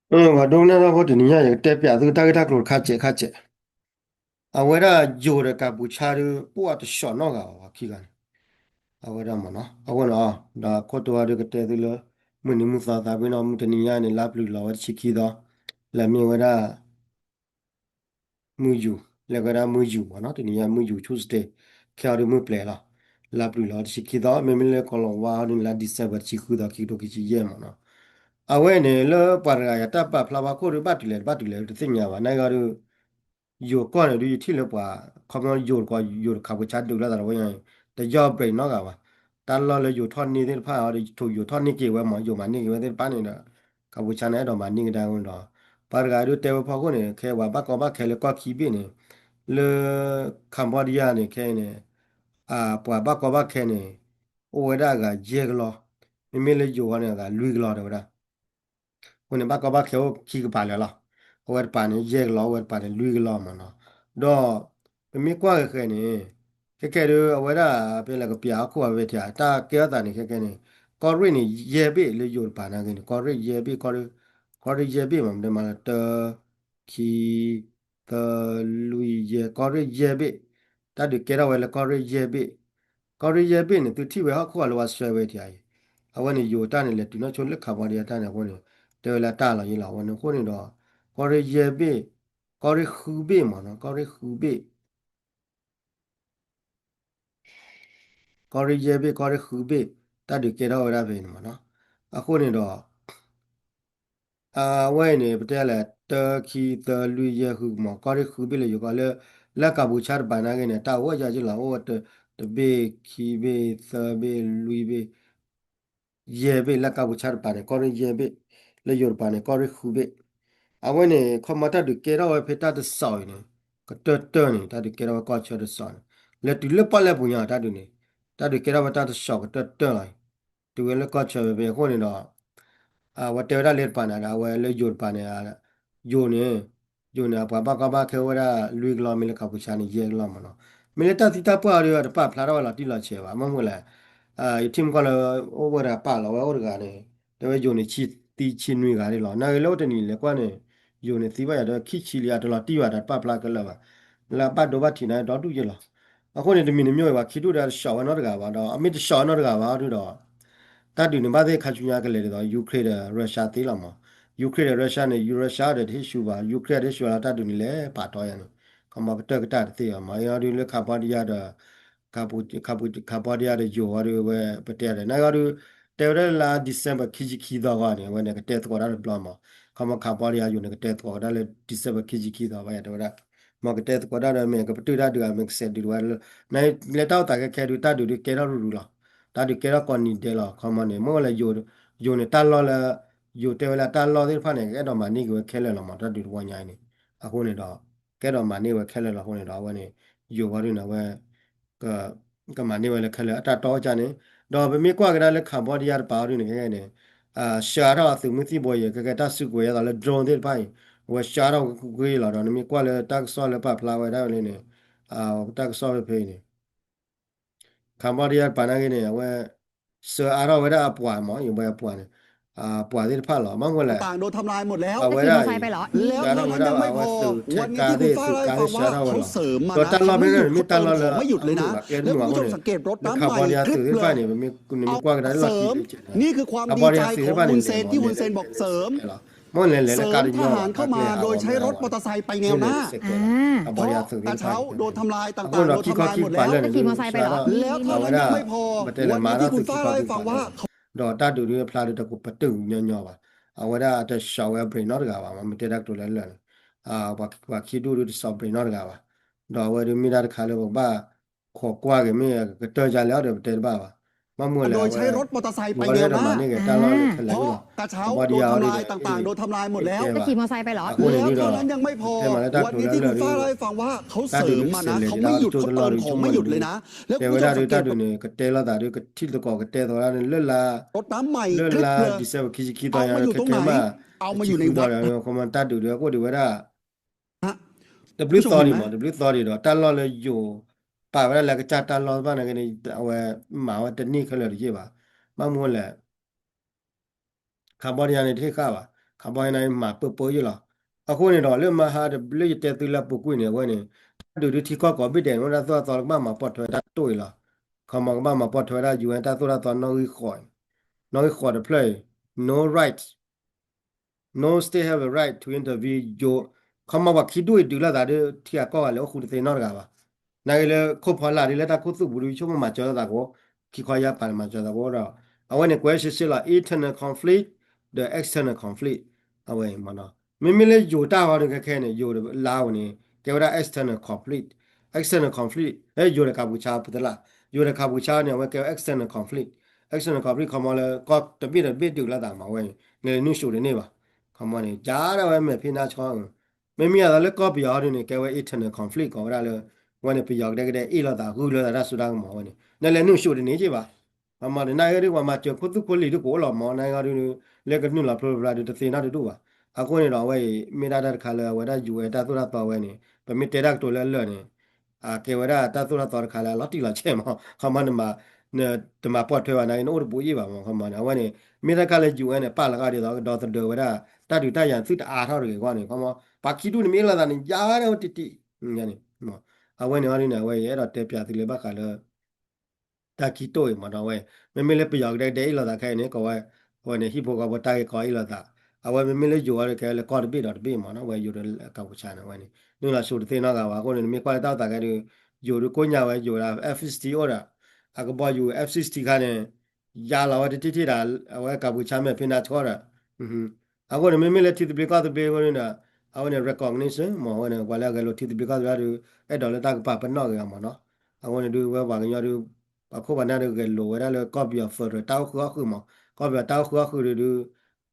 ပှၤဒိကနၣ်တၢ်ဖိတနံၤညါ ယကတဲပျးသုတၢ်ဂ့ၢ်တၢ်ကျိၤတခါစဲးခါစဲး, အဝဲဒၣ်ယိၤဒီးကၢပူၤဆါဒုး ပအိၣ်အတဆှီၣ်နီတဂၤဘၣ် ပှၤခံဂၤန့ၣ်, အဝဲဒၣ်မ့ၢ်နီၤ အဃိန့ၣ် ဒီးခိၣ်တီဒုးကတဲသုလၢ မုၢ်နံၤမုၢ်သီသးပ့ၤနီၣ် မုၢ်တနံၤညါန့ၣ် လါပျုၤလီၤဝဲတဆံခံသီ, လၢမ့ၢ်ဝဲဒၣ် မုၢ်ယူၤ လၢကဝဲဒၣ်မုၢ်ယူၤမ့ၢ်နီၤ တနံၤညါမုၢ်ယူၤ Tuesday ခဲအံၤဒုးမုၢ်ပျဲၤလီၤ, လါပျုၤလီၤတဆံခံသီ မ့မ့ၢ်လၢကီၢ်လီၤဝါအီၤဒုးန့ၣ် လါ December တဆံဃုသီ ခံကထိခံဆံယဲၢ်မ့ၢ်နီၤ, အဝဲန့ၣ် လၢပှၤတဂၤယတၢ်ပာ်ဖျါဘၣ်ခိၣ်ဒုး ဘၣ်တုၤလဲၣ်တဘၣ်တုၤလဲၣ်တသ့ၣ်ညါဘၣ် နာ်ဂ့ၤဒုး ယိၤကီၢ်န့ၣ်ဒုး ယထံၣ်လၢပှၤ ခီဖျိယိၤတကီၢ် ယိၤတခးပူၤဆါဒုးလိာ်သးတဝဲညါန့ၣ် တယီၢ် break နီတဂၤဘၣ်, တၢ်လီၢ်လၢယိၤထီၣ်န့ၢ်သ့ၣ်တဖၣ်အီၤဒုး ထိၣ်ယိၤထီၣ်န့ၢ်က့ၤဝဲမ့ၢ် ယိၤမၤန့ၢ်က့ၤဝဲသ့ၣ်တဖၣ်န့ၣ်ဒီး ခးပူၤဆါန့ၣ် အဲၣ်ဒိးမၤန့ၢ်ကဒါအဃိန့ၣ်ဒီး ပှၤတဂၤဒုးတဲဝဲဖီခိၣ်န့ၣ် ခဲပှၤဘၣ်ကီဘၣ်ခဲလၢကီၢ်ခံဘ့ၣ်န့ၣ် လၢ Cambodia န့ၣ် ခဲအံၤန့ၣ် ပှၤဘၣ်ကီဘၣ်ခဲန့ၣ် အိၣ်ဝဲဒၣ်အဂၤယဲၢ်ကလီၢ်, မ့မ့ၢ်လၢယိၤဃီန့ၣ် အဂၤလွံၢ်ကလီၢ်တဲဝဲဒၣ် အဃိန့ၣ် ဘၣ်ကီဘၣ်ခဲအိၣ်ခံကပၤလၢာ်လီၤ, အဝဲတပၤန့ၣ် ယဲၢ်ကလီၢ် အဝဲတပၤန့ၣ် လွံၢ်ကလီၢ်မ့ၢ်နီၤ, ဒီး ပမ့ၢ်ကွၢ်ဃဲၤဃဲၤန့ၣ် ခဲခဲဒုး အဝဲဒၣ် ဖဲလဲၣ်ကပျးဟီၣ်ခိၣ်အဝဲထံ တၢ်ကဲထီၣ်သးန့ၣ် ခဲခဲန့ၣ် ကီၢ်ရ့ၣ်န့ၣ် ယဲၢ်ဘ့ၣ်လၢယိၤတပၤနာ်က့န့ၣ် ကီၢ်ရ့ၣ်ယဲၢ်ဘ့ၣ် ကီၢ်ရ့ၣ်ယဲၢ်ဘ့ၣ်မ့ၢ် မ့ၢ်လၢတၢ ခံ သၢ လွံၢ် ယဲၢ် ကီၢ်ရ့ၣ်ယဲၢ်ဘ့ၣ်, တၢ်ဒုးကဲထီၣ်ဝဲလၢကီၢ်ရ့ၣ်ယဲၢ်ဘ့ၣ်, ကီၢ်ရ့ၣ်ယဲၢ်ဘ့ၣ်န့ၣ် သုထံၣ်ဝဲဟီၣ်ခိၣ်အလီၤဝါဆှဲဝဲထံအံၤ, အဝဲန့ၣ်ယိၤတၢ်န့ၣ် လဲၤတုၤနီၢ်ဆိလၢ Cambodia တၢ်န့ၣ်အဃိန့ၣ် တဲဝဲလၢတၢ်လီၤယံလီၤ အဝဲန့ၣ်အဃိန့ၣ်ဒီး ကီၢ်ရ့ၣ်ယဲၢ်ဘ့ၣ်, ကီၢ်ရ့ၣ်ဃုဘ့ၣ်မ့ၢ်နီၤ ကီၢ်ရ့ၣ်ဃုဘ့ၣ် ကီၢ်ရ့ၣ်ယဲၢ်ဘ့ၣ် ကီၢ်ရ့ၣ်ဃုဘ့ၣ်, တၢ်ဒုးကဲထီၣ်ဝဲဒၣ်ဖဲန့ၣ်မ့ၢ်နီၤ, အဃိန့ၣ်ဒီး အဝဲအံၤန့ၣ် ပတဲလဲၣ် တၢ ခံ သၢ လွံၢ် ယဲၢ် ဃုမ့ၢ် ကီၢ်ရ့ၣ်ဃုဘ့ၣ်လၢယိၤကီၢ်လၢ လၢကၢပူၤဆါတပၤနာ်က့န့ၣ် တၢ်အိၣ်ဝဲယၤယံလီၤ အိၣ်ဝဲ တဘ့ၣ် ခံဘ့ၣ် သၢဘ့ၣ် လွံၢ်ဘ့ၣ် ယဲၢ်ဘ့ၣ် လၢကၢပူၤဆါတပၤန့ၣ် ကီၢ်ရ့ၣ်ယဲၢ်ဘ့ၣ်, လၢယိၤတပၤန့ၣ် ကီၢ်ရ့ၣ်ဃုဘ့ၣ်, အဝဲန့ၣ် ခီမီတၢ်ဒုးကဲထီၣ်ဝဲဖဲတၢ်တစီၤအံၤန့ၣ် ကတၢၢ်တၢၢ်န့ၣ် တၢ်ဒုးကဲထီၣ်ဝဲကီၢ်ဆၢတစီၤန့ၣ် လဲၤတုၤလၢပီၣ်လဲၣ်ပူၤညါတၢ်ဒုးန့ၣ် တၢ်ဒုးကဲထီၣ်ဝဲတၢ်တစီၤကတၢၢ်တၢၢ်လီၤ, တုၤဝဲလၢကီၢ်ဆၢဖဲဖဲအဃိန့ၣ်ဒီး အဝဲတဲဝဲဒၣ်လၢတပၤန့ၣ် အဝဲလၢယိၤတပၤန့ၣ် ယိၤန့ၣ် ယိၤန့ၣ် အပှၤဘၣ်ကီဘၣ်ခဲအိၣ်ဝဲဒၣ်လွံၢ်ကလီၢ် မ့ၢ်လၢကၢပူၤဆါန့ၣ် ယဲၢ်ကလီၢ်မ့ၢ်နီၤ, မ့ၢ်လၢတၢ်သံတၢ်ပှၢ်အီၤဒီး တပာ်ဖျါထီၣ်ဝဲလီၤတံၢ်လီၤဆဲးဘၣ် မ့ၢ်မ့ၢ်လဲၣ်, ယထံၣ်မုၢ်ကီၢ်လၢ အိၣ်ဝဲဒၣ်ပာ်လီၤဝဲအိၣ်တဂၤန့ၣ် တဲဝဲယိၤန့ၣ် ဆံသံဆံနွံဂၤန့ၣ်လီၤ နာ်ဂ့ၤလၢအိၣ်တနံၤလဲၤကွၢ်န့ၣ် ယိၤန့ၣ်သံဘၣ်ယၤဒီးခံဆံလံ အတလီၤတံၢ်ဘၣ်ဒီးတပာ်ဖျါခဲလၢာ်ဘၣ်, လၢအဘၣ်ဒိဘၣ်ထံးန့ၣ်ဒီဒူၣ်ယဲၢ်လီၤ, အဃိန့ၣ် တမံၤတမံၤဘၣ် ခံဒူၣ်ဒီးတဆှီးဝဲနီတဂၤဘၣ်ဒီး အမ့ၢ်တဆှီးနီတဂၤဘၣ်ဒုဒီး တၢ်ဒုးန့ၣ် ဘၣ်သ့ၣ်ခါဆူညါကလဲၤဒ်သိး Ukraine ဒီး Russia သ့လီၤမ့ၢ်, Ukraine ဒီး Russia န့ၣ် Russia ဒီးတဟ့ၣ်ဆူၣ်ဘၣ် Ukraine တဟ့ၣ်ဆူၣ်လီၤ တၢ်ဒုးန့ၣ်လဲၤပာ်တီယၤန့ၣ် ခီမီကတၢၢ်ကတၢၢ်တသ့ဘၣ်မ့ၢ် အံၤဒုလၢ Cambodia ဒီး Cambodia ဒီးယိၤအီၤဒု အဝဲပတဲဒီး နာ်ဂ့ၤဒု တဲဝဲဒၣ်လၢ December ခံဆံခံသီဂီၢ်န့ၣ် အဝဲန့ၣ်ကတဲသကိးတၢ်တဘျီမ့ၢ်, ခီမီ Cambodia ယိၤန့ၣ် ကတဲသကိးဝဲဒၣ်လၢ December ခံဆံခံသီဂီၢ် ယတဲဝဲဒၣ် မ့ၢ်ကတဲသကိးတၢ်ဒီး မ့ၢ်ကပတုာ်တၢ်ဒုး မ့ၢ်ကစဲးဒုးတဝဲ နလဲၤတၢ်အိၣ်သးခဲခဲဒု တၢ်ဒုးဒုးကဲထီၣ်ရူၤရူၤလီၤ, တၢ်ဒုးကဲထီၣ်ကိးနံၤဒဲးလီၤ ခီမီန့ၣ် မ့ၢ်ဝဲလဲၣ် ယိၤန့ၣ်တၢ်လီၢ်လၢ ယိၤတဲဝဲလၢတၢ်လီၢ်သ့ၣ်တဖၣ်န့ၣ် ကအဲၣ်ဒိးမၤန့ၢ်က့ၤဝဲခဲလၢာ်လီၤမ့ၢ် တၢ်ဒုးတဝီညါအံၤန့ၣ်, အဃိန့ၣ်ဒီး ကအဲၣ်ဒိးမၤန့ၢ်ဝဲခဲလၢာ်လီၤအဃိန့ၣ်ဒီး အဝဲန့ၣ် ယိၤဝဲဒုန့ၣ် အဝဲ ကမၤန့ၢ်ဝဲလၢခဲလၢာ် အတၢ်တီအီၣ်ကၢ်န့ၣ်, ဒီးပမ့ၢ်ကွၢ်ကဒါလၢ Cambodia တပၤအီၤဒုန့ၣ် ခဲခဲန့ၣ် စှၤထီၣ်အသုးမုၢ်သံၣ်ဘိယဲၢ် ခဲခဲတၢ်စုကဝဲၤယဲၢ်သိးလၢ drone သ့ၣ်တဖၣ်အံၤ အဝဲစှၤထီၣ်ကွ့ၢ်လီၤဒီး နမ့ၢ်ကွၢ်လၢတၢ်ကစီၣ်လၢပာ်ဖျါဝဲဒၣ်လၢန့ၣ် တၢ်ကစီၣ်ဖဲဖဲအံၤန့ၣ် Cambodia တပၤနာ်က့န့ၣ် အဝဲ စှၤအါထီၣ်ဝဲဒၣ်အပှၤမ့ၢ် ယဘဲအပှၤန့ၣ် ပှၤသ့ၣ်တဖၣ်လီၤ မ့ၢ်မ့ၢ်လဲၣ် အဝဲဒၣ် စှၤထီၣ်ဝဲဒၣ်အဝဲသုးထဲကါသ့ၣ် သုးကါသ့ၣ်စှၤထီၣ်ဝဲလီၤ, ဒီးတၢ်လီၢ်ဖဲန့ၣ် မ့ၢ်တၢ်လီၢ်လၢ အသုးကဲန့ၣ်မ့ၢ်အဃိန့ၣ် လၢ Cambodia သုးသ့ၣ်တဖၣ်န့ၣ် ပမ့ၢ်ကွၢ်ကဒါလၢလီၢ်ခံန့ၣ် Cambodia သုးသ့ၣ်တဖၣ်န့ၣ် လဲၤလဲၤလၢကါတညီဘၣ် မ့ၢ်လဲၤလဲၤလၢကါတညီဘၣ် မ့ၢ်လဲၤလဲၤစဲးကဲးလီၤ Cambodia သုးသ့ၣ်တဖၣ်န့ၣ် အဃိဒီးခံခီခံကပၤလၢာ်န့ၣ် စှၤထီၣ်ဝဲဒၣ် ပတဲလဲၤမၤတၢ်သုးခံခီခံကပၤန့ၣ် ဒီးတၢ်ဒုးဒုးဖျါဒုးတကပတုာ်ညီညီဘၣ်, အဝဲဒၣ်တစှၤဝဲ break နီတဂၤဘၣ် မ့ၢ်တဲတၢ်ကတိၤလၢလၢာ်န့ၣ် ပှၤခံဒူၣ်ဒုးတစှၤ break နီတဂၤဘၣ်, ဒီးအဝဲဒုးမ့ၢ်ဒၣ်တခါလၢပကဘၣ်ခိးကွၢ်က့ၤ မ့ၢ်ကတၢၢ်ယါလဲၣ်ဒီးပတဲတဘၣ်ဘၣ်, ဘၣ်မနုၤလဲၣ် အဝဲ ယိၤဝဲလၢတမၤန့ၢ်က့ၤတၢ်လီၢ်လၢခဲလၢာ်လီၤ, Cambodia အီၤဒုး အဃိန့ၣ်ဒုးဒီး တဲမၤလၢတၢ်ကတိၤလၢလၢာ်ဒုး တၢ်ဒုးဒုးကစဲးလဲၤက့ၤဒၣ်တကၠိတလီၢ်ဒုး ဆိကမိၣ်ဒုး တဲဝဲဒၣ်ဒုးတၢ်ဒုးန့ၣ် ကတဲလိာ်သးဒုး ကထံၣ်သကိးကတဲသကိးဒၣ်န့ၣ် လၢလါ လၢလါ December ခံဆံခံသီညါခဲခဲမး တဆံဃုသီဒီး ခီမီတၢ်ဒုးဒုးအဃိဒုးဝဲဒၣ် တဘျုးသီဒံးမး တဘျုးသီဒံးဒီး တၢ်လီၢ်လၢယိၤ ပာ်ဝဲဒၣ်လၢကစၢ်တၢ်လီၢ်တဖၣ်န့ၣ်ဂ့ၤန့ၣ် အဝဲမၤဝဲတန့ၢ်ခဲလၢာ်တယ့ၢ်ဘၣ်, ဘၣ်မနုၤလဲၣ် Cambodia န့ၣ်တဟ့ၣ်ဃာ်ဘၣ်, ခီဘီနမၤပၢပၢယလီၤ. အဃိန့ၣ်ဒီး လၢမဟါလၢယတဲသုလၢအပူၤကွံာ်န့ၣ် အဝဲန့ၣ် တၢ်ဒုးဒုးထံကီၢ်ကိးဘ့ၣ်ဒဲးန့ၣ် ဝဲဒၣ်သိၣ်တၢ်သီလၢကဘၣ်မၤပိာ်ထွဲဝဲတၢ်ကတိၢ်အံၤလီၤ. ခီမီကဘၣ်မၤပိာ်ထွဲဝဲဒၣ် ယူၢ်အဲၣ် တၢ်သိၣ်တၢ်သီနီၣ်ဂံၢ်ဃိး, နီၣ်ဂံၢ်ဃိးတဖျၢၣ်အံၤ no right, no state have a right to intervene ယိၤ, ခီမီပှၤခံဒူၣ်အံၤဒုးလိာ်သးဒီး ထံဂၤကီၢ်ဂၤလၢအိၣ်ဃူတသ့နီတဂၤဘၣ်. နာ်က့လၢခိၣ်ဖီလာ်ဒ်လၢတၢ်ခူသူၣ်ပူၤဒုး ဆိကမိၣ်မၤစၢၤလိာ်သးကအိၣ်, ခံခီယါပာ်န့ၣ်မၤစၢၤသးကအိၣ်ဒီး အဝဲန့ၣ် ကွဲးရှဲရှဲလီၤ internal conflict ဒီး external conflict အဝဲမ့ၢ်နီၤ. မ့မ့ၢ်လၢယိၤတၢ်ဟီဒုးခဲခဲန့ၣ် ယိၤဒီးလါဝဲန့ၣ် ကဲဝဲဒၣ် external conflict, external conflict လၢယိၤဒီးကၣ်ပူၤဆါပတလၢ်, ယိၤဒီးကၣ်ပူၤဆါန့ၣ် အဝဲကဲဝဲ external conflict, external conflict ခီမီလၢကီၢ်တဘ့ၣ်ဒီးတဘ့ၣ်ဒုးလိာ်သးမၤဝဲန့ၣ် နလဲၤနုာ်ဆူၣ်တန့ၢ်ဘၣ်. ခီမီန့ၣ် ကဒါဝဲမဲာ်ဖံးနါဆှီ မ့မ့ၢ်အသးလၢကီၢ်ပယီၤဟီဒုးန့ၣ် ကဲဝဲ internal conflict ကိးဝဲဒၣ်လၢ ဝဲန့ၣ်ပယီၤကဒဲကဒဲအ့ၣ်လိာ်သး ဂုာ်လိာ်သးတၢ်စိတၢ်ကမီၤဝဲန့ၣ် နလဲၤနုာ်ဆူၣ်တန့ၢ်က့ဘၣ်. ခီမီန့ၣ် နာ်က့ဒုးပှၤမၤစၢၤခိၣ်သူၣ်ခိၣ်လံၤဒုးကအိၣ်လီၤမး နာ်က့ဒုး လၢကနုာ်လီၤဖျိဖျါဒုးတသ့နီတဒူၣ်ဘၣ်. အဃိန့ၣ်ဒီးအဝဲအံၤ မ့ၢ်ဒၣ်တၢ်တခါလၢအဝဲဒၣ် ယူၢ်အဲၣ် တၢ်သိၣ်တၢ်သီဝဲန့ၣ် ပမ့ၢ်တဲတၢ်ကတိၤလၢအလၢာ်န့ၣ် အကဲဝဲဒၣ်တၢ်သိၣ်တၢ်သီတခါလၢအလီၤတံၢ်လီၤဆဲးမး ခီမီ တမၤပိာ်ထွဲဘၣ်နာ်က့ နအိၣ်တပူၤအ့ၣ်ဘၣ်မး ခီမီန့ၣ် အဝဲန့ၣ် မ့ၢ်တၢ်တခါလၢ ယူၢ်အဲၣ် န့ၣ် ပာ်လီၤဃာ်ဒ်သိးကဒီသဒၢဝဲဒၣ် တၢ်ဒုးတၢ်ယၤသုတအါထီၣ်တဂ့ၤအဂီၢ်န့ၣ် ခီမီ ပှၤခံဒူၣ်န့ၣ်မ့ၢ်အ့ၣ်လိာ်သးန့ၣ် ယၤဒၣ်ဝဲတံၢ်တံၢ်န့ၣ် အဝဲန့ၣ်အီၤဒုးန့ၣ် အဝဲယအဲၣ်ဒိးတဲပၠးသုလၢဘၣ်ဃးလၢ တၢ်ခံတိၢ်အံၤမးနီၤဝဲ, မ့မ့ၢ်လၢပယီၤကဒဲကဒဲအ့ၣ်လိာ်သးခဲအံၤန့ၣ် ကိးဝဲ, အဝဲန့ၣ် ဟံၣ်ဖိဃီဖိတၢ်ဂ့ၢ်ကီအ့ၣ်လိာ်သး, အဝဲမ့မ့ၢ်လၢယိၤအီၤဒုးကဲလၢကီၢ်တဘ့ၣ်ဒီးတဘ့ၣ်မးနီၤဝဲ ယိၤဒီးကၣ်ပူၤဆါန့ၣ်ဝဲန့ၣ် နုာ်လီၤဆူၣ်တသ့နီတဂၤဘၣ်အဃိန့ၣ် နမ့ၢ်ကွၢ်လၢတၢ်အိၣ်သးခဲဒုး ယိၤဒုးကိညါဝဲ ယိၤဒၣ် F sixteen အိၣ်ဒီး, အကဘီယူၤ F sixteen ခါန့ၣ် ယါလီၤဝဲတထံၣ်ထံၣ်ဒၣ် အဝဲကၣ်ပူၤဆါမဲာ်ဖံးနါဆှီဒီး အဃိန့ၣ် မ့မ့ၢ်လၢထံသဘျ့ကီၢ်သဘျ့အဃိန့ၣ်ဒီး အဝဲန့ၣ် recognition မး အဝဲန့ၣ် ပှၤလၢအဂဲၤလိာ်ထံသဘျ့ကီၢ်သဘျ့ဒုး အဲၣ်ဒိးလၢတၢ်ကပာ်ပနီၣ်ဂ့ၤအီၤမးနီၤ, အဃိန့ၣ်ဒုး ဝဲပှၤကညီဒုး ပှၤခိၣ်ပှၤနၢ်ဒုးဂဲၤလိာ်ဝဲဒၣ်လၢကီၢ်ပယီၤ federal တၢ်အိၣ်ဃုာ်အီၣ်ဃုာ်မး, ကီၢ်ပယီၤတၢ်အိၣ်ဃုာ်အီၣ်ဃုာ်ဒုး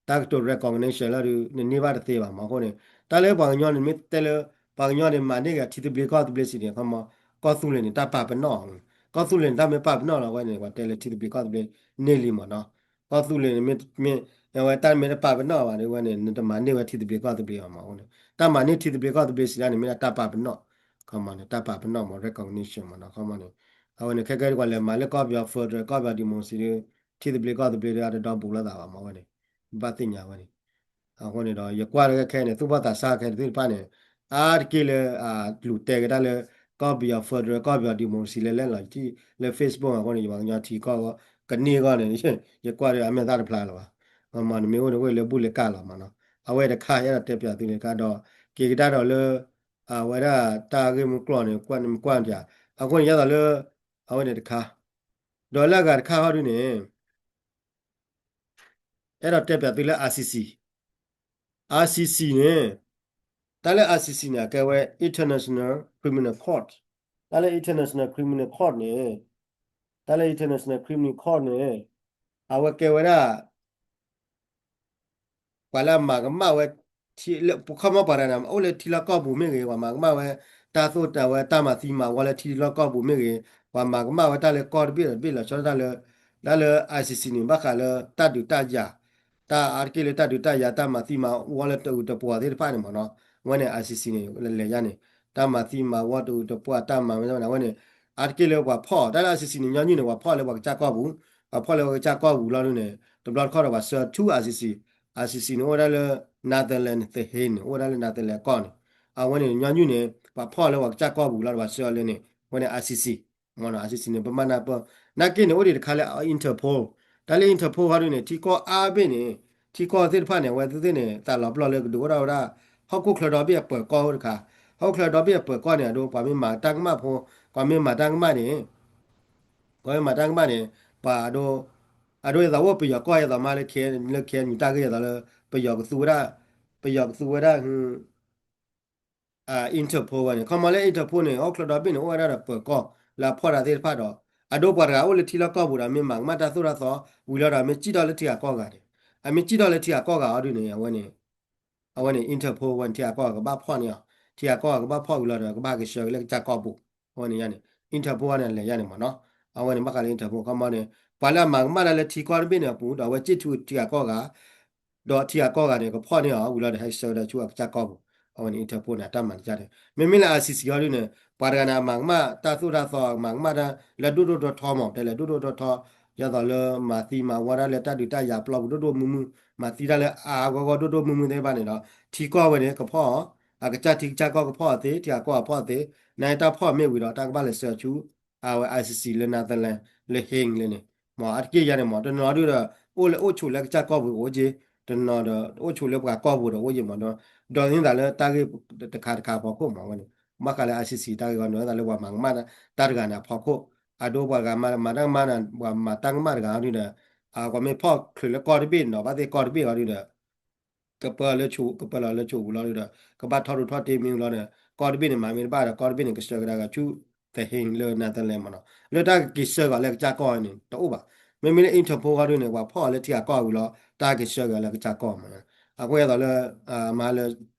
တၢ်ကတိၤ recognition လၢဒုး နန့ၢ်ဘၣ်တသ့ဘၣ်မး အဃိန့ၣ် တၢ်လၢပှၤကညီန့ၣ်မ့ၢ်တဲလၢ ပှၤကညီန့ၣ်မၤန့ၢ်က့ၤထံသဘျ့ကီၢ်သဘျ့စံးန့ၣ် ခီမး ကီၢ်သူလ့ၤန့ၣ် တၢ်ပာ်ပနီၣ်, ကီၢ်သူလ့ၤန့ၣ် တၢ်မ့ၢ်ပာ်ပနီၣ်လီၤဝဲန့ၣ် ပှၤတဲလၢထံသဘျ့ကီၢ်သဘျ့န့ၢ်လံမးနီၤ, ကီၢ်သူလ့ၤန့ၣ်မ့ၢ် အဝဲတၢ်မ့ၢ်တပာ်ပနီၣ်ဘၣ်ဒ်ဝဲန့ၣ် နတမၤန့ၢ်ဝဲထံသဘျ့ကီၢ်သဘျ့ဘၣ်မး အဃိန့ၣ် တၢ်မၤန့ၢ်ထံသဘျ့ကီၢ်သဘျ့စံးဒၣ်န့ၣ် မ့ၢ်ဒၣ်တၢ်ပာ်ပနီၣ်, ခီမးန့ၣ် တၢ်ပာ်ပနီၣ်မး recognition မးနီၤ ခီမးန့ၣ် အဝဲန့ၣ် ခဲကဲဒ်ပှၤလဲၤမၤလၢကီၢ်ပယီၤ federal ကီၢ်ပယီၤ democracy ဒုး ထံသဘျ့ကီၢ်သဘျ့ဒုး အတဒီဘူးလိာ်သးဘၣ်မး အဝဲန့ၣ် ဘၣ်သ့ၣ်ညါဝဲန့ၣ် အဃိန့ၣ်ဒီး ယကွၢ်လၢခဲခဲန့ၣ် သူၣ်ဘီၣ်သးစၢ်ခဲသ့ၣ်တဖၣ်န့ၣ် အါတက့ၢ်လၢ လူၤတဲက့ၤတၢ်လၢ ကီၢ်ပယီၤ federal ကီၢ်ပယီၤ democracy လဲၤလဲၤလီၤယထံၣ်လၢ Facebook အဃိန့ၣ် ယပှၤကညီထံကီၢ်ကန့ၢ်အဂီၢ်န့ၣ် ယကွၢ်ဒီးအမဲာ်သၣ်တဖျါလၢၤဘၣ်, မးနမ့ၢ်အိၣ်န့ၣ်အိၣ်လၢဘူၣ်လၢကၢ်လီၤမးနီၤ, အဝဲတခါ ယအဲၣ်ဒိးတဲပၠးသုန့ၣ်တခါဒီး က့ၤကဒါဒီးလၢ အဝဲဒၣ်တၢ်ဂ့ၢ်မုၢ်ကျိၤန့ၣ် ကွၢ်နမ့ၢ်ကွၢ်တၢ် အဃိန့ၣ် ယဲသိးလၢ အဝဲန့ၣ်တခါ ဒီးလၢအဂၤတခါဟီဒုန့ၣ် အဲၣ်ဒိးတဲပၠးသုလၢ ICC, ICC န့ၣ် တၢ်လၢ ICC န့ၣ် အကဲဝဲ International Criminal Court, တၢ်လၢ International Criminal Court န့ၣ် တၢ်လၢ International Criminal Court န့ၣ် အဝဲကဲဝဲဒၣ် ပှၤလၢအမၤကမၣ်ဝဲ ခီမီပှၤတဂၤန့ၣ် အိၣ်လၢထံလီၢ်ကီၢ်ပူၤမ့ၢ်ဂ့ၤ ပှၤမၤကမၣ်ဝဲ တၢ်သိၣ်တၢ်ဝဲ တၢ်မၤသံမၤဝီလၢထံလီၢ်ကီၢ်ပူၤမ့ၢ်ဂ့ၤ ပှၤမၤကမၣ်ဝဲတၢ်လၢကီၢ်တဘ့ၣ်ဒီးတဘ့ၣ်လီၤဆီဒၣ်တၢ်လၢ တၢ်လၢ ICC န့ၣ် ဘၣ်ဃးလၢတၢ်ဒုးတၢ်ယၤ တၢ်အါတက့ၢ်လၢတၢ်ဒုးတၢ်ယၤ တၢ်မၤသံမၤဝီလၢတအုးတပှီၤသ့ၣ်တဖၣ်န့ၣ်မးနီၤ အဝဲန့ၣ် ICC န့ၣ် လဲၤယါန့ၣ် တၢ်မၤသံမၤဝီတအုးတပှီၤ တၢ်မၤဝဲန့ၣ် အဝဲန့ၣ် အါတက့ၢ်လၢပှၤဖီၣ် တၢ်လၢ ICC န့ၣ် ညီနုၢ်န့ၣ် ပှၤဖီၣ်လၢပှၤကစၢ်ကီၢ်ပူၤ ပှၤဖီၣ်လၢပှၤကစၢ်ကီၢ်ပူၤလီၤဒုန့ၣ် တဘျီတခီၣ်ဒီးပှၤဆှၢဆူ ICC, ICC န့ၣ် အိၣ်ဝဲဒၣ်လၢ Netherlands The Hague န့ၣ် အိၣ်ဝဲဒၣ်လၢ Netherlands ကီၢ်န့ၣ် အဝဲန့ၣ် ညီနုၢ်န့ၣ် ပှၤဖီၣ်လၢပှၤကစၢ်ကီၢ်ပူၤလီၤဒီးပှၤဆှၢအီၤလၢန့ၣ် အဝဲန့ၣ် ICC မ့ၢ်နီၤ ICC န့ၣ် ပမၤနၢ်ပၢၢ် နာ်က့န့ၣ် အိၣ်ဒံးတခါလၢ Interpol, တၢ်လၢ Interpol ဟီဒုန့ၣ် ထံကီၢ်အါဘ့ၣ်န့ၣ် ထံကီၢ်သ့ၣ်တဖၣ်န့ၣ် အဝဲသ့ၣ်န့ၣ် သးလီၤပျီၢ်လၢကဒုးအိၣ်ဒၣ်ဝဲဒၣ် ဟီၣ်ခိၣ်ချၢဒီဘ့ၣ်အပၢၤကီၢ်အိၣ်တခါ, ဟီၣ်ခိၣ်ချၢဒီဘ့ၣ်အပၢၤကီၢ်န့ၣ် အဒိ ပှၤမ့ၢ်မၤတၢ်ကမၣ်ဖိ, ပှၤမ့ၢ်မၤတၢ်ကမၣ်န့ၣ် ပှၤမ့ၢ်မၤတၢ်ကမၣ်န့ၣ် ပှၤအဒိ, အဒိယသိးအိၣ်ပယီၤကီၢ်ယသိးမးလၢ လၢ K N U တၢ်ဂ့ၢ်ယသိးလၢ ပယီၤကသူဝဲဒၣ်, ပယီၤကသူဝဲဒၣ် Interpol ဝဲန့ၣ် ခီမီလၢ Interpol န့ၣ် ဟီၣ်ခိၣ်ချၢဒီဘ့ၣ်န့ၣ် အိၣ်ဝဲဒၣ်ဒီးပၢၤကီၢ်လၢအဖီၣ်တၢ်သ့ၣ်တဖၣ်ဒီး အဒိပှၤတဂၤအိၣ်လၢထံလီၢ်ကီၢ်ပူၤဒီး မ့ၢ်မၤကမၣ်တၢ်သိၣ်တၢ်သီ ဝံၤလီၤဒီး မ့ၢ်စံၣ်ထီၣ်လၢထံဂၤကီၢ်ဂၤန့ၣ်, အမ့ၢ်စံၣ်ထီၣ်လၢထံဂၤကီၢ်ဂၤအီၤဒုန့ၣ် အဝဲန့ၣ် အဝဲန့ၣ် Interpol ဝဲန့ၣ် ထံဂၤကီၢ်ဂၤကဘၣ်ဖီၣ်န့ၢ်အီၤ, ထံဂၤကီၢ်ဂၤကဘၣ်ဖီၣ်ဝံၤလီၤဒီး ကဘၣ်ကဆှၢက့ၤလၢကစၢ်ကီၢ်ပူၤ, အဝဲန့ၣ်ယါန့ၣ် Interpol ဝဲန့ၣ်လဲၤယါန့ၣ်မ့ၢ်နီၤ, အဝဲန့ၣ်ဘၣ်ဃးလၢ Interpol ခီမီန့ၣ် ပှၤလၢအမၤကမၣ်တၢ်လၢထံကီၢ်တဘ့ၣ်န့ၣ်အပူၤ ဒီးအဝဲစံၣ်ထီၣ်ထံဂၤကီၢ်ဂၤ ဒီးထံဂၤကီၢ်ဂၤန့ၣ် ကဖီၣ်န့ၢ်အီၤ ဝံၤလီၤဒီး ဟဲဆှၢဝဲဒၣ်ဆူအကစၢ်ကီၢ်ပူၤ, အဝဲန့ၣ် Interpol န့ၣ် အတၢ်မၤန့ၢ်ဒ်န့ၣ်, မ့မ့ၢ်လၢ ICC အီၤဒုန့ၣ် ပှၤတဂၤန့ၣ် အမၤကမၣ်တၢ်သိၣ်တၢ်သီ အမၤကမၣ်တၢ်လၢဒိၣ်ဒိၣ်ထီထီမး တဲလၢဒိၣ်ဒိၣ်ထီထီ, ယသိးလၢမၤသံမၤဝီတၢ်လၢတၢ်ဒုးတၢ်ယၤပျီပူၤဒိၣ်ဒိၣ်မုၢ်မုၢ် မၤသံတၢ်လၢအါအါဂီၢ်ဂီၢ်ဒိၣ်ဒိၣ်မုၢ်မုၢ်သ့ၣ်တဖၣ်န့ၣ်ဒီး ထံကီၢ်ဝဲန့ၣ် ကဖီၣ်အီၤ, အကစၢ်ထံကစၢ်ကီၢ်ကဖီၣ်အီၤသ့, ထံဂၤကီၢ်ဂၤဖီၣ်အီၤသ့, နတၢ်ဖီၣ်မ့ၢ်ဝံၤဒီး တၢ်ကဘၣ်လဲၤဆှၢဆူ အဝဲ I C C လၢ Netherlands လၢ Hague လၢန့ၣ်, မ့ၢ်အါတက့ၢ်ယါန့ၣ်မ့ၢ် တနီၤဒုဒီး အိၣ်လၢအိၣ်ဆိးလၢကစၢ်ကီၢ်ပူၤအိၣ်က့, တနီၤဒီးအိၣ်ဆိးလၢပှၤကီၢ်ပူၤဒီးအိၣ်က့မ့ၢ်ဒီး ဒီးန့ၢ်သးလၢတၢ်ဂ့ၢ်တခါတခါအဖီခိၣ်မ့ၢ်ဝဲန့ၣ်, ဘၣ်ဃးလၢ I C C တၢ်ဂ့ၢ်ဂီၢ်န့ၣ် ဒီးသးလၢပှၤမၤကမၣ်တၢ်တဂၤန့ၣ်အဖီခိၣ်, အဒိပှၤတဂၤမၤတၢ်ကမၣ်န့ၣ် ပှၤမၤတၢ်ကမၣ်တဂၤဒုဒီး ပှၤမ့ၢ်ဖီၣ်ချုးလၢကီၢ်တဘ့ၣ်န့ၣ်ဒီး ဘၣ်သ့ၣ်ကီၢ်တဘ့ၣ်အီၤဒုဒီး ကပၢလၢဆိး ကပၢလီၤလၢဆိးပူၤလီၤဒုဒီး ကဘၣ်ထီၣ်ရူၣ်ထီၣ်တ့ၢ်မ့ၢ်လီၤဒီး ကီၢ်တဘ့ၣ်န့ၣ် မၤမ့ၢ်တဘၣ်ဒီး ကီၢ်တဘ့ၣ်န့ၣ် ကဆှၢကဒါက့ၤဆူ The Hague လၢ Netherlands မ့ၢ်နီၤ, လၢတၢ်ကက့ၤဆှၢက့ၤလၢကစၢ်ကီၢ်န့ၣ် တအိၣ်ဘၣ်. မ့မ့ၢ်လၢ Interpol ဂီၢ်ဒုန့ၣ် ပှၤဖီၣ်အီၤလၢထံဂၤကီၢ်ဂၤလီၤ တၢ်ကဆှၢက့ၤလၢကစၢ်ကီၢ်မ့ၢ်နီၤ, အဃိယသိးလၢ မၤလၢ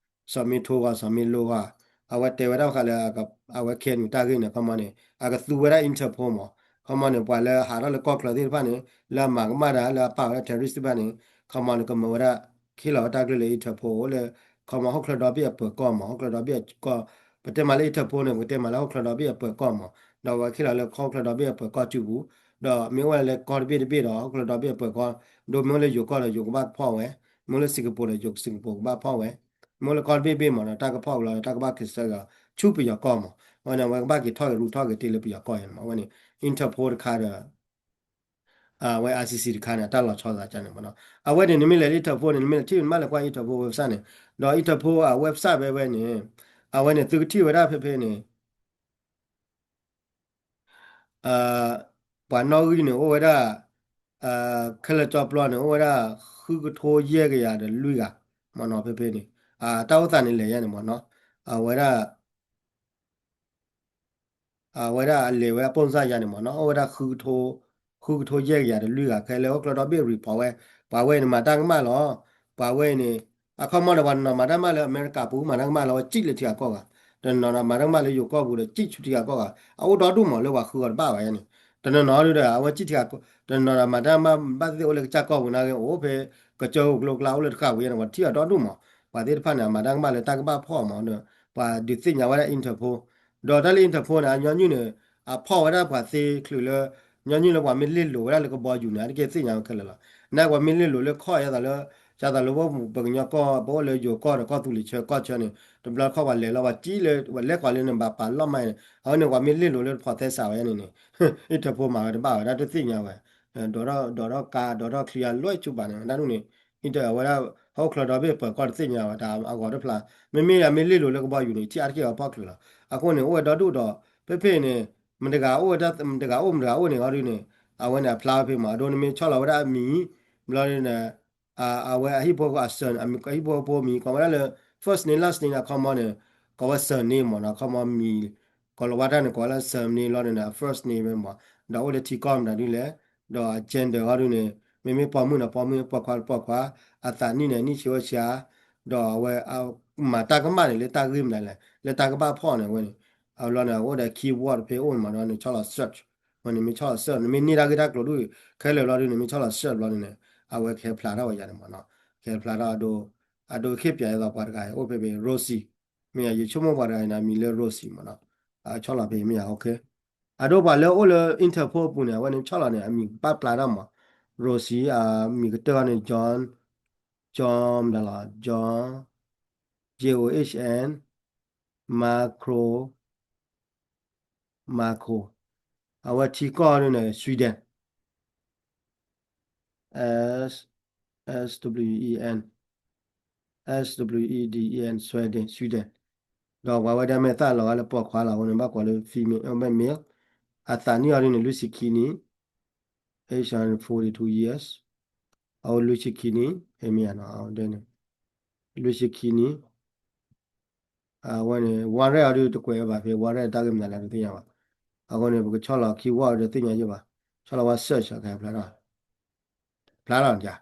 စီၤမ့ထိဂီၢ် စီၤမ့လိဂီၢ် အဝဲတဲဝဲဒၣ်ဃးလၢ အဝဲ K N U တၢ်ဂ့ၢ်န့ၣ် ခီမီန့ၣ် အကသူဝဲဒၣ် Interpol မ့ၢ်, ခီမီန့ၣ် ပှၤလၢဟးထီၣ်လၢကီၢ်ချၢသ့ၣ်တဖၣ်န့ၣ် လၢအမၤကမၣ်တၢ် လၢအပာ်ဝဲဒၣ် terrorist သ့ၣ်တဖၣ်န့ၣ် ခီမီန့ၣ် ကမၤဝဲဒၣ် ဟ့ၣ်လီၤဝဲတၢ်ကလုၢ်လၢ Interpol အိၣ်လၢ ခီမီဟီၣ်ချၢဒီဘ့ၣ်အပၢၤကီၢ်မ့ၢ် ဟီၣ်ချၢဒီဘ့ၣ်အကီၢ်, ပတဲမးလၢ Interpol န့ၣ် ပကတဲမးလၢဟီၣ်ချၢဒီဘ့ၣ်အပၢၤကီၢ်မ့ၢ်, ဒီးဝဲဟ့ၣ်လီၤလၢဟီၣ်ချၢဒီဘ့ၣ်အပၢၤကီၢ်စုပူၤ, ဒီးမ့ၢ်အိၣ်ဝဲလၢကီၢ်တဘ့ၣ်တဘ့ၣ်ဒီး ဟီၣ်ချၢဒီဘ့ၣ်အပၢၤကီၢ်, ဒီးမ့ၢ်အိၣ်လၢယိၤကီၢ်ဒီးယိၤကဘၣ်ဖီၣ်ဝဲ, မ့ၢ်အိၣ်လၢ Singapore ဒီးယိၤ Singapore ကဘၣ်ဖီၣ်ဝဲ, မ့ၢ်အိၣ်လၢကီၢ်တဘ့ၣ်တဘ့ၣ်မ့ၢ်ဒီး တၢ်ကဖီၣ်ဝဲလီၤ တၢ်ကဘၣ်က့ၤဆှၢက့ၤဆူပယီၤကီၢ်မ့ၢ်, အဝဲန့ၣ် အဝဲကဘၣ်က့ၤထီၣ်က့ၤရူၣ်ထီၣ်က့ၤတ့ၢ်လၢပယီၤကီၢ်အံၤမ့ၢ်, အဝဲန့ၣ် Interpol တခါဒီး အဝဲ I C C တခါန့ၣ် အတၢ်လီၤဆီသးကန့ၣ်မ့ၢ်နီၤ, အဝဲန့ၣ် နမ့ၢ်လဲၤလၢ Interpol န့ၣ် နမ့ၢ်လဲၤထံၣ်နမ့ၢ်လဲၤကွၢ် Interpol website န့ၣ်, ဒီး Interpol အ website ဖဲဝဲန့ၣ်, အဝဲန့ၣ် သုကထံၣ်ဝဲဒၣ်ဖဲဖဲန့ၣ် ပှၤနီၣ်ဂံၢ်န့ၣ် အိၣ်ဝဲဒၣ် ခဲလၢာ်ကၠီပျီန့ၣ် အိၣ်ဝဲဒၣ် ဃုကထိယဲၢ်ကယၤဒီးလွံၢ်ဂၤ မ့ၢ်နီၤ ဖဲဖဲန့ၣ်, တၢ်အိၣ်သးန့ၣ်လဲၤယါန့ၣ်မ့ၢ်နီၤ, အဝဲဒၣ် အဝဲဒၣ်အလဲၤဝဲအပိၢ်စၢ်ယါန့ၣ်မ့ၢ်နီၤ အိၣ်ဝဲဒၣ် ဃုကထိယဲၢ်ကယၤဒီးလွံၢ်ဂၤ ခဲလၢာ်ဟီၣ်ချၢဒီဘ့ၣ် report ဝဲ ပှၤဝဲအံၤန့ၣ်မၤတၢ်ကမၣ်လီၤ, ပှၤဝဲအံၤန့ၣ် အခီမီဒီးပှၤတနီၤမၤတၢ်ကမၣ်လၢအမဲရကၤပူၤ မၤတၢ်ကမၣ်လီၤဝဲစံၣ်လၢထံဂၤကီၢ်ဂၤ, တနီၤဒီးမၤတၢ်ကမၣ်လၢယိၤကီၢ်ပူၤဒီးစံၣ်ဆူထံဂၤကီၢ်ဂၤ အအိၣ်ဒီဒူၣ်မးလၢပှၤဃုဂၤတဘၣ်ဘၣ်ယါန့ၣ်, တနီၤနီၤဒုဒီး အဝဲစံၣ်ထံဂၤ တနီၤဒီးမၤတၢ်ကမၣ်ဘၣ်သ့ၣ်သ့ၣ်အိၣ်လၢကစၢ်ကီၢ်ပူၤနာ်က့ အိၣ်ဖဲ ကစၢၢ်အိၣ်ကျိကျါအိၣ်လၢတဃၣ်ပူၤယါန့ၣ် ပှၤထံၣ်အီၤဒီဒူၣ်မး, ပှၤသ့ၣ်တဖၣ်န့ၣ် အမၤတၢ်ကမၣ်လၢတၢ်ကဘၣ်ဖီၣ်မးဒီး ပှၤဒုးသ့ၣ်ညါဝဲဒၣ် Interpol, ဒီးတၢ်လၢ Interpol န့ၣ် အညီနုၢ်န့ၣ် အဖီၣ်ဝဲဒၣ်ပှၤသ့ချုးလၢ ညီနုၢ်လၢပှၤမ့ၢ်လ့ၣ်လိၤဝဲဒၣ်လၢကဘီယူၤန့ၣ် အါတက့ၢ်သ့ၣ်ညါဝဲခဲလၢာ်လီၤ, နာ်က့ပှၤမ့ၢ်လ့ၣ်လိၤလၢခီၣ်ယါသးလၢ ယါသးလၢပအိၣ်ပှၤကညီကီၢ် ပအိၣ်လၢယိၤကီၢ်ဒီးကီၢ်သူလ့ၤဆၢကီၢ်ဆၢန့ၣ် တဘျီခီၣ်ပှၤလဲၤလီၤပှၤစံၣ်လၢ ပှၤလဲၤကွၢ်လၢန့ၣ် ဘၣ်ပာ်လီၢ်မးန့ၣ် အဝဲန့ၣ် ပှၤမ့ၢ်လ့ၣ်လိၤလၢတဖိးသဲစးဝဲန့ၣ်န့ၣ် Interpol မၤဝဲတဘၣ်ဝဲဒၣ်တသ့ၣ်ညါဝဲ, ဒိးထီၣ် ဒိးထီၣ်ကါ ဒိးထီၣ်ချံအလွဲၢ်ဆူဘၣ်န့ၣ် ဒ်န့ၣ်န့ၣ် အဝဲဒၣ် ဟီၣ်ချၢဒီဘ့ၣ်ပၢၤကီၢ်တသ့ၣ်ညါဝဲတၢ်အဂီၤတဖျါ, မ့မ့ၢ်အမ့ၢ်လ့ၣ်လိၤလၢကဘီယူၤန့ၣ် ထံၣ်အါတက့ၢ်အဖီၣ်ချုးလီၤ, အဃိန့ၣ် အိၣ်ဝဲဒီဒူၣ်ဒီး ဖဲဖဲန့ၣ် မတဂၤအိၣ်ဝဲဒၣ် မတဂၤအိၣ်မတဂၤအိၣ်န့ၣ်အီၤဒ်န့ၣ် အဝဲန့ၣ်အဖျါဝဲဖဲမး အဒိနမ့ၢ်ဆီၣ်လီၤဝဲဒၣ်အမံၤ ဘျီန့ၣ် အဝဲအဟံၣ်ဖိဃီအစၢၤ အဟံၣ်ဖိဃီဖိမံၤ ကိးဝဲဒၣ်လၢ first name last name အခီမီန့ၣ် ကိးဝဲ surname မးနီၤ အခီမီမံၤ ကိးလီၤဝဲတၢ်န့ၣ် ကိးဝဲလၢ surname လီၤန့ၣ် first name ဝဲမး ဒီးအိၣ်လၢထံကီၢ်မတၤဒ်လဲၣ် ဒီးအ gender အီၤဒ်န့ၣ် မ့မ့ၢ်ပိာ်မုၣ်န့ၣ် ပိာ်မုၣ် ပိာ်ခွါ ပိာ်ခွါ အသးနံၣ်န့ၣ် နံၣ်ဆံဝဲဆံး ဒီးအဝဲ မၤတၢ်ကမၣ်န့ၣ်လၢတၢ်ဂ့ၢ်မနုၤလဲၣ် လၢတၢ်ကဘၣ်ဖီၣ်န့ၣ်ဝဲန့ၣ် အဘျီန့ၣ် အိၣ်ဒီး keyword ဖဲအိၣ်န့ၣ်မးဒီးနဆီၣ်လီၤ search ဝဲန့ၣ်မ့ၢ်ဆီၣ်လီၤ search နမ့ၢ်န့ၢ်တၢ်ဂ့ၢ်တၢ်ကျိၤဒ်ခဲလၢာ်ဘျီဒ်န့ၣ် မ့ၢ်ဆီၣ်လီၤ search ဘျီန့ၣ်န့ၣ် အဝဲကဟဲဖျါထီၣ်ဝဲယၤန့ၣ်မးနီၤ ကဟဲဖျါထီၣ်အဒိ အဒိ ခ့ပၠးအသိးပှၤတဂၤအံၤ အိၣ်ဖဲဖဲ Rosie မ့ၢ်ယၤ ယဆိကမိၣ်ပှၤတဂၤအံၤန့ၣ် အမံၤလၢ Rosie မးနီၤ ဆီၣ်လီၤဖဲမ့ၢ်ယၤ okay အဒိပှၤလၢအိၣ်လၢ Interpol အပူၤန့ၣ် အဝဲန့ၣ်ဆီၣ်လီၤန့ၣ် အမံၤဘၣ်ဖျါထီၣ်မး Rosie အမံၤကတၢၢ်န့ၣ် John John မတၤလီၤ John J O H N Macro Macro အဝဲထံကီၢ်န့ၣ် Sweden S W E N S W E D E N Sweden Sweden ဒီးပှၤဝဲဒၣ်မ့ၢ်သၣ်လီၤဂာ်လၢပိာ်ခွါလီၤ အဃိန့ၣ် ဘၣ်ကိးလၢ female မ့ၢ် male အသးနံၣ်အီၤဒ်န့ၣ် လွံၢ်ဆံခံနံၣ် age forty two years အအိၣ်လွံၢ်ဆံခံနံၣ် ဖဲမ့ၢ်ယၤနီၤ အဝဲဒၣ်န့ၣ် လွံၢ်ဆံခံနံၣ် အဝဲန့ၣ် warrant အီၤဒ်တကွဲးဝဲဘၣ်ဖဲ warrant တၢ်ဂ့ၢ်မနုၤလဲၣ်တသ့ၣ်ညါဘၣ် အဃိန့ၣ် ပကဆီၣ်လီၤ keyword တသ့ၣ်ညါယဲၢ်ဘၣ် ဆီၣ်လီၤဝဲ search ကဟဲဖျါထီၣ် ဖျါထီၣ်န့ၣ်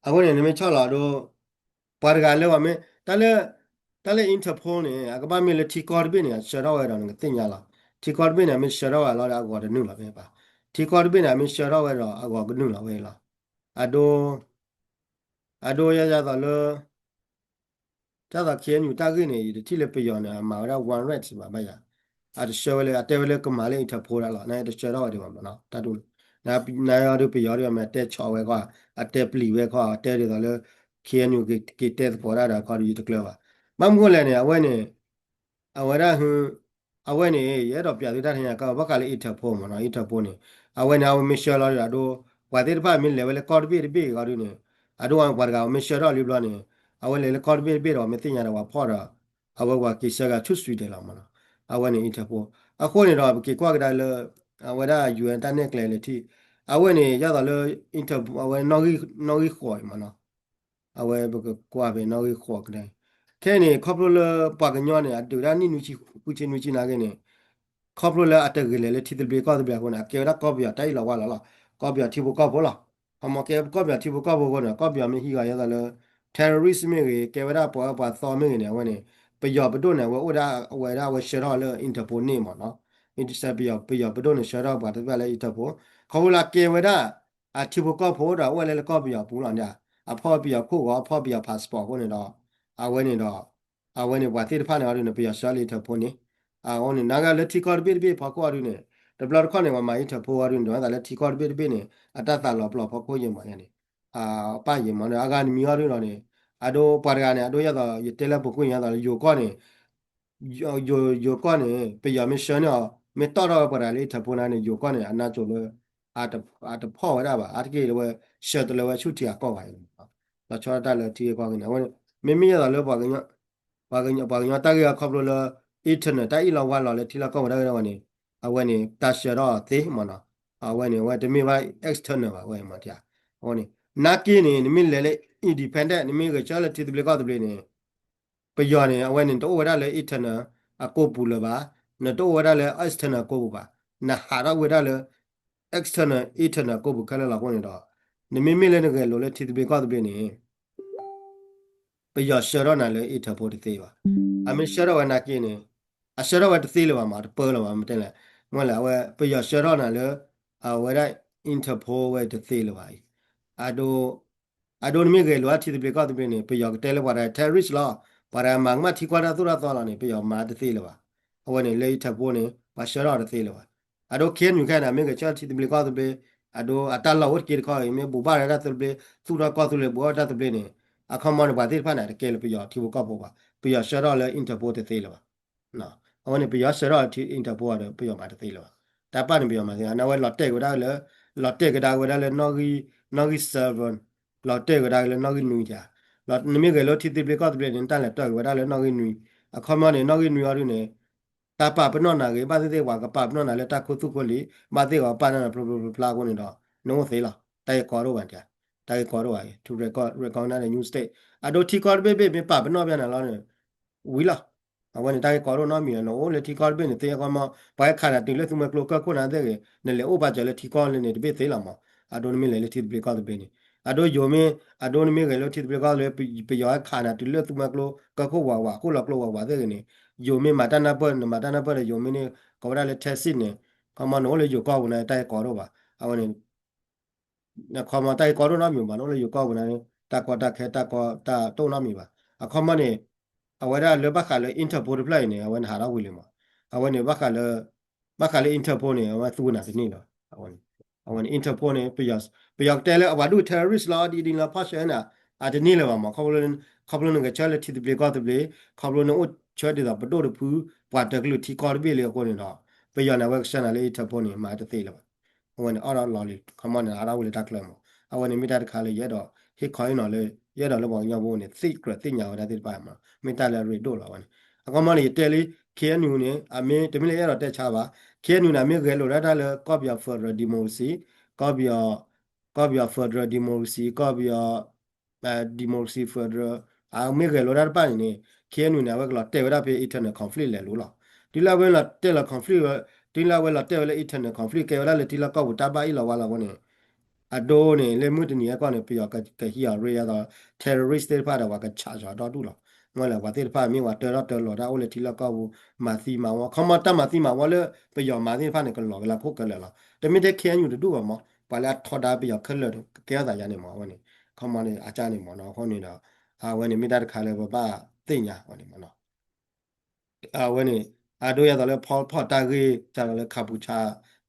အဃိန့ၣ် နမ့ၢ်ဆီၣ်လီၤဒိ ပှၤတဂၤလၢပှၤမ့ၢ် တၢ်လၢ တၢ်လၢ Interpol န့ၣ် အကဘၣ်မ့ၢ်လၢထံကီၢ်တဘ့ၣ်န့ၣ် အဆှၢထီၣ်ဝဲဒီးနကသ့ၣ်ညါလီၤ ထံကီၢ်တဘ့ၣ်န့ၣ် အမ့ၢ်ဆှၢထီၣ်ဝဲလီၤဒီးအဂီၤတနုာ်လီၤဖဲဘၣ် ထံကီၢ်တဘ့ၣ်န့ၣ် အမ့ၢ်ဆှၢထီၣ်ဝဲဒီးအဂီၤကနုာ်လီၤဝဲလီၤ အဒိ အဒိယၤယၤသိးလၢ တၢ်သိး K N U တၢ်ဂ့ၢ်န့ၣ် ယတထံၣ်လၢပယီၤန့ၣ် အမၤဝဲဒၣ် warrant ဘၣ်ဘၣ်ယၤ အတဆှၢဝဲလၢ အတဲဝဲလၢကမၤလၢ Interpol ဒၣ်လီၤ နတဆှၢထီၣ်ဝဲဒံးဘၣ်မးနီၤ တၢ်ဒ်န့ၣ် နၤအီၤဒုးပယီၤဒုးအမ့ၢ်အတဲဆီၣ်ဝဲခီ, အတဲပျံၤဝဲခီ, အတဲဒ်သိးလၢ ခ့ၣ်အဲၣ်ယူၣ် က့ၤတဲသကိးတၢ်ဒီးခီဒုးယတကျၢၤဘၣ်. ဘၣ်မနုၤဃိလဲၣ်န့ၣ် အဝဲန့ၣ် အဝဲဒၣ်ဟု အဝဲန့ၣ် ယအဲၣ်ဒိးပျးသုတၢ်ထံၣ်ညါကီး ဘၣ်ဃးလၢ Interpol မ့ၢ်နီၤ, Interpol န့ၣ် အဝဲန့ၣ် အဝဲမ့ၢ်ဆှၢလီၤဒီး အဒိ ပှၤသ့ၣ်တဖၣ်မ့ၢ်လဲၤဝဲလၢကီၢ်တဘ့ၣ်တဘ့ၣ်အီၤဒုးန့ၣ် အဒိပှၤတဂၤအဝဲမ့ၢ်ဆှၢထီၣ်လံဘျီန့ၣ် အဝဲလဲၤလၢကီၢ်တဘ့ၣ်တဘ့ၣ်ဒီး မ့ၢ်သ့ၣ်ညါဒီးပှၤဖီၣ်ဒီး အဝဲပှၤက့ၤဆှၢက့ၤဆူ Sweden လီၤမ့ၢ်နီၤ, အဝဲန့ၣ် Interpol. အဃိန့ၣ်ဒီး ပက့ၤကွၢ်ကဒါလၢ အဝဲဒၣ် ယူၣ်အဲၣ် တၢ်နဲၣ်ကျဲလဲၤထံၣ် အဝဲန့ၣ် ယသးလၢ Interpol အဝဲ နီၣ်ဂံၢ်ဃိးအံၤမ့ၢ်နီၤ အဝဲပကကွၢ်ဖဲနီၣ်ဂံၢ်ဃိးကဒါ ခဲအံၤန့ၣ် ခီဖျိလၢပှၤကညီန့ၣ် အဒုးဒၣ်နံၣ်နွံဆံဃုဆံနွံဆံနာ်က့န့ၣ် ခီဖျိလၢအတဂ့ၤလဲၤလၢထံသဘျ့ကီၢ်သဘျ့အဃိန့ၣ် အကဲဝဲဒၣ်ကီၢ်ပယီၤတၢ်အ့ၣ်လီၤဝါလီၤလီၤ, ကီၢ်ပယီၤထံဖိကီၢ်ဖိလီၤ. ခီမီကဲကီၢ်ပယီၤထံဖိကီၢ်ဖိအဃိန့ၣ် ကီၢ်ပယီၤမ့ၢ်ဟံးဂီၤယသးလၢ terrorist မ့ၢ်ဂ့ၤ ကဲဝဲဒၣ်ပှၤအၢပှၤသီမ့ၢ်ဂ့ၤန့ၣ် အဝဲန့ၣ် ပယီၤပဒိၣ်န့ၣ် အဝဲအိၣ်ဒၣ်အဝဲဒၣ်အဝဲဆှၢထီၣ်လၢ Interpol န့ၣ်မ့ၢ်နီၤ, ပယီၤပဒိၣ်န့ၣ် ဆှၢထီၣ်ပှၤတဖၣ်လၢ Interpol ခီဖျိလၢကဲဝဲဒၣ် အထံဖိကီၢ်ဖိဒီးအိၣ်ဝဲလၢလၢကီၢ်ပယီၤပူၤလီၤန့ၣ်, အဖီၣ်ပယီၤခိၣ်ဂီၤ အဖီၣ်ပယီၤ passport အဃိန့ၣ်ဒီး အဝဲန့ၣ်ဒီး အဝဲန့ၣ်ပှၤသ့ၣ်တဖၣ်န့ၣ်အီၤဒုးန့ၣ် ပယီၤဆှၢလၢ Interpol န့ၣ်, အဃိန့ၣ် နာ်က့လၢထံကီၢ်တဘ့ၣ်တဘ့ၣ်ဖီခိၣ်အီၤဒုးန့ၣ် တဘျီတခီၣ်န့ၣ် ပှၤမၤ Interpol အီၤဒုးန့ၣ် ဒ်သိးလၢထံကီၢ်တဘ့ၣ်တဘ့ၣ်န့ၣ် အတၢ်သးလီၤပျီၢ်ဖီခိၣ်ယဲၢ်မးန့ၣ် ပၣ်ယဲၢ်မးန့ၣ် အဂၤနမံၤအီၤဒုးဒီးန့ၣ် အဒိပှၤတဂၤန့ၣ် အဒိယသးယတဲလၢပူၤကွံာ်ယသးလၢယိၤကီၢ်န့ၣ် ယိၤကီၢ်န့ၣ် ပယီၤမ့ၢ်ဆှၢန့ၢ်အီၤ မ့ၢ်တီၣ်ထီၣ်ဝဲပှၤတဂၤလၢ Interpol န့ၣ် ယိၤကီၢ်န့ၣ် အနါစိၤလၢ အတဖီၣ်ဝဲဒၣ်ဘၣ် အါတက့ၢ်ဝဲ ဆှၢတလၢဝဲဆူထံအကီၢ်ဘၣ်အံၤ လီၤဆီဒၣ်တၢ်လၢထံဂ့ၢ်ကီၢ်ဂ့ၢ်န့ၣ် အဝဲန့ၣ် မ့မ့ၢ်ယသးလၢ ပှၤကညီတၢ်ဂ့ၢ်အီၤခီဖျိလၢ internal တၢ်အ့ၣ်လီၤဝါလီၤလၢထံလီၢ်ကီၢ်ပူၤတၢ်ဂ့ၢ်ဝဲန့ၣ် အဝဲန့ၣ် တၢ်ဆှၢထီၣ်သ့မ့ၢ်နီၤ, အဝဲန့ၣ် အဝဲတမ့ၢ်ဘၣ် external ဘၣ်ဝဲမ့ၢ် အဃိန့ၣ် နာ်က့န့ၣ် နမ့ၢ်လဲၤလၢ independent နမ့ၢ်ဂဲၤဆၢထၢၣ်လၢထံသဘျ့ကီၢ်သဘျ့န့ၣ် ပယီၤန့ၣ် အဝဲန့ၣ် နတအိၣ်ဝဲဒၣ်လၢ internal အကိာ်ပူၤလၢၤဘၣ်, နတအိၣ်ဝဲဒၣ်လၢ external အကိာ်ပူၤဘၣ်, နဟးထီၣ်ဝဲဒၣ်လၢ external internal အကိာ်ပူၤခဲလၢာ်လီၤအဃိန့ၣ်ဒီး နမ့မ့ၢ်လၢနဂဲၤလိာ်လၢထံသဘျ့ကီၢ်သဘျ့န့ၣ် ပယီၤဆှၢထီၣ်နၤလၢ Interpol တသ့ဘၣ်. အမ့ၢ်ဆှၢထီၣ်ဝဲနာ်က့န့ၣ် အဆှၢထီၣ်ဝဲတသ့လၢၤဘၣ်မး တပၢလၢၤဘၣ် မ့ၢ်တဲလဲၣ်, မ့ၢ်လဲၣ် အဝဲပယီၤဆှၢထီၣ်နၤလၢ အဝဲဒၣ် Interpol ဝဲတသ့လၢၤဘၣ်အံၤ, အဒိ အဒိနမ့ၢ်ဂဲၤလိာ်အထံသဘျ့ကီၢ်သဘျ့န့ၣ် ပယီၤကတဲလၢပှၤတဂၤ terrorist လီၤ, ပှၤတဂၤမၤကမၣ်ထံကီၢ်တၢ်သိၣ်တၢ်သီလီၤန့ၣ် ပယီၤမၤတသ့လၢၤဘၣ်. အဝဲန့ၣ်လၢ Interpol န့ၣ် ပှၤဆှၢထီၣ်တသ့လၢၤဘၣ်. အဒိ ခ့ၣ်အဲၣ်ယူၣ် ခဲန့ၣ် မ့ၢ်ဂဲၤဆၢထၢၣ်ထံသဘျ့ကီၢ်သဘျ့ အဒိ အတၢ်လီၢ်အိၣ်တက့ၢ်တခီအံၤ မ့ၢ်ဘူၣ်ဘၣ်တၢ်သဘျ့ သူၣ်ထီၣ်ကီၢ်သူလ့ၤ ဘူၣ်ဘၣ်တၢ်သဘျ့န့ၣ် အခီပညီန့ၣ် ပှၤသ့ၣ်တဖၣ်န့ၣ် တကဲလၢပယီၤထံဖိကီၢ်ဖိဘၣ်. ပယီၤဆှၢထီၣ်လၢ Interpol တသ့လၢၤဘၣ်. အဝဲန့ၣ် ပယီၤဆှၢထီၣ်လၢ Interpol ဒီး ပယီၤမၤတသ့လၢၤဘၣ်. တၢ်ပာ်န့ၣ် ပယီၤမၤသ့, အန့ၣ်ဝဲလီၤတဲာ်ကဒါက့ၤလၢ လီၤတဲာ်ကဒါက့ၤဝဲဒၣ်လၢ နီၣ်ဂံၢ် seven, လီၤတဲာ်ကဒါက့ၤလၢနီၣ်ဂံၢ်နွံတၢ်, နမ့ၢ်ဂဲၤလိာ်ထံသဘျ့ကီၢ်သဘျ့န့ၣ် နတၢ်လဲၤတဲာ်က့ၤဝဲဒၣ်လၢနီၣ်ဂံၢ်နွံ, အခီပညီန့ၣ် နီၣ်ဂံၢ်နွံအီၤဒုးန့ၣ် တၢ်ပာ်ပနီၣ်နၤဂ့ၤ ဘၣ်သ့ၣ်သ့ၣ်ပှၤကပာ်ပနီၣ်နၤလၢတၢ်ခိသူၣ်ခိလံၤ ဘၣ်သ့ၣ်ပှၤပာ်ပနီၣ်နၤဖျိဖျိဖျါဖျါအဃိန့ၣ်ဒီး နအိၣ်သ့လီၤ. တၢ်ဂ့ၢ်ကီဒိၣ်ဘၣ်တၢ်, တၢ်ဂ့ၢ်ကီဒိၣ်ဘၣ် to recognize the new state အဒိထံကီၢ်တဘ့ၣ်ဘ့ၣ်မ့ၢ်ပာ်ပနီၣ်ဘၣ်နၤလီၤန့ၣ် ဝံၤလီၤ. အဝဲန့ၣ်တၢ်ဂ့ၢ်ကီဒိၣ်နီတမံၤလီၤ. နအိၣ်လၢထံကီၢ်တဘ့ၣ်န့ၣ် သ့အခီပညီ ပှၤဟဲခးနၤတုၤလၢသူမှဲကျိကၢၢ်ခိၣ်နၤသ့ၣ်ဂ့ၤ နလဲၤအိၣ်ပာ်စၢၤလၢထံကီၢ်လၢန့ၣ်တဘ့ၣ်သ့လီၤမး. အဒိနမ့ၢ်လဲၤလၢထံသဘျ့ကီၢ်သဘျ့န့ၣ် အဒိယိၤမ့ၢ် အဒိနမ့ၢ်ဂဲၤလိာ်ထံသဘျ့ကီၢ်သဘျ့ ပယီၤဟဲခးနၤတုၤလၢသူမှဲကျိကၢၢ်ခိၣ်ဝးဝး ခိၣ်လီၤကျိဝးဝးသ့ၣ်ဂ့ၤန့ၣ် ယိၤမ့ၢ်မၤတၢ်နၢ်ပၢၢ် နမၤတၢ်နၢ်ပၢၢ်ဒီးယိၤမ့ၢ်န့ၣ် ကိးဝဲဒၣ်လၢ Texas န့ၣ် ခီမီနအိၣ်လၢယိၤကီၢ်ပူၤန့ၣ် တၢ်ဂ့ၢ်ကီဒိၣ်ဘၣ်. အဝဲန့ၣ် အခီမီတၢ်ဂ့ၢ်ကီဒိၣ်နီတမံၤဘၣ် နအိၣ်လၢယိၤကီၢ်ပူၤန့ၣ် တၢ်ကီတၢ်ခဲတၢ်ကီတၢ်တအိၣ်နီတမံၤဘၣ်. အခီမီန့ၣ် အဝဲဒၣ်လၢဘၣ်ဃးလၢ Interpol တဖျၢၣ်အံၤန့ၣ် အဝဲန့ၣ်ဟးထီၣ်ဝံၤလံမး. အဝဲန့ၣ် ဘၣ်ဃးလၢ ဘၣ်ဃးလၢ Interpol န့ၣ် အဝဲသူဝဲနၤတန့ၢ်လၢၤဘၣ်. အဝဲန့ၣ် Interpol န့ၣ် ပယီၤကတဲလၢအဝဲဒၣ် terrorist လီၤ ဒ်ဒ်လၢဖီၣ်ဆှၢနၤ အတန့ၢ်လၢၤဘၣ်မး. ခီဖျိ ခီဖျိနဂဲၤဆၢလၢထံသဘျ့ကီၢ်သဘျ့ ခီဖျိနအိၣ်ဆၢဒ်သိးပဒိၣ်တဖု ပှၤတကလုာ်ထံကီၢ်တဘ့ၣ်လံအဃိန့ၣ်ဒီး ပယီၤန့ၣ် အဝဲကဆှၢနၤလၢ Interpol န့ၣ် မၤတသ့လၢၤဘၣ်. အဝဲန့ၣ်အီၣ်ဒီးလီၤလံ ခီမီန့ၣ် ဟးထီၣ်ဝံၤလၢတၢ်ချၢမး. အဝဲန့ၣ်မ့ၢ်တၢ်တခါလၢယအဲၣ်ဒိး ဟ့ၣ်ခီဟ့ၣ်နီၤလၢ ယအဲၣ်ဒိးလၢပှၤကညီဖိန့ၣ် သ့ၣ်ကြၢးသ့ၣ်ညါဝဲဒၣ်သ့ၣ်တဖၣ်မး မ့ၢ်တၢ်လၢအရ့ဒိၣ်လီၤဝဲန့ၣ်. အခီမီန့ၣ် ယတဲလံ ခ့ၣ်အဲၣ်ယူၣ်န့ၣ် အမ့ၢ်တမ့ၢ်လၢယအဲၣ်ဒိးတဲဆါဘၣ် ခ့ၣ်အဲၣ်ယူၣ်န့ၣ် အမ့ၢ်ဂဲၤလိာ်ဒၣ်တၢ်လၢကီၢ်ပယီၤ federal democracy ကီၢ်ပယီၤ ကီၢ်ပယီၤ federal democracy ကီၢ်ပယီၤ democracy federal အမ့ၢ်ဂဲၤလိာ်ဒၣ်တဖၣ်န့ၣ်န့ၣ် ခ့ၣ်အဲၣ်ယူၣ်န့ၣ် အဝဲကလီၤတဲာ်ဝဲဒၣ်ဖဲ internal conflict လဲၤလိၤလီၤ. တုၤလၢအဝဲလီၤတဲာ်လီၤ conflict ဝဲ တုၤလၢအဝဲလီၤတဲာ်ဝဲလၢ internal conflict ကဲဝဲဒၣ်လၢထံလီၢ်ကီၢ်ပူၤတၢ်ဘၣ်အ့ၣ်လီၤဝါလီၤအဃိန့ၣ် အဒိန့ၣ် လၢမုၢ်တနံၤအံၤကီၢ်န့ၣ် ပယီၤကဟံးအီၤရ့ယါသီး terrorist သ့ၣ်တဖၣ်ဒီးပှၤကဆးစှၤဒီဒူၣ်လီၤ. မ့ၢ်လၢပှၤသ့ၣ်တဖၣ်မ့ၢ်ပှၤတၢထီၣ်တၢလီၤတၢ်အိၣ်လၢထံလီၢ်ကီၢ်ပူၤ မၤသံမၤဝီ ခီမီတၢ်မၤသံမၤဝီလၢပယီၤမၤသ့ၣ်တဖၣ်န့ၣ် ကလီၤကလၢခိၣ်ကလၢာ်လီၤ. တမ့ၢ်ထဲ ခ့ၣ်အဲၣ်ယူၣ် တဒူၣ်ဘၣ်မး ပှၤလၢအထီဒါပယီၤခဲလၢာ်န့ၣ် ကကဲထီၣ်သးယါန့ၣ်မး အဝဲန့ၣ် ခီမီန့ၣ် အကၢ်န့ၣ်မးနီၤ အဃိန့ၣ်ဒီး အဝဲန့ၣ်မ့ၢ်တၢ်တခါလၢပဘၣ်သ့ၣ်ညါအီၤန့ၣ်မးနီၤ. အဝဲန့ၣ် အဒိယါသးလၢဖီဖီၣ်တၢ်ဂ့ၢ် တၢ်လီၤလၢခးပူၤဆါ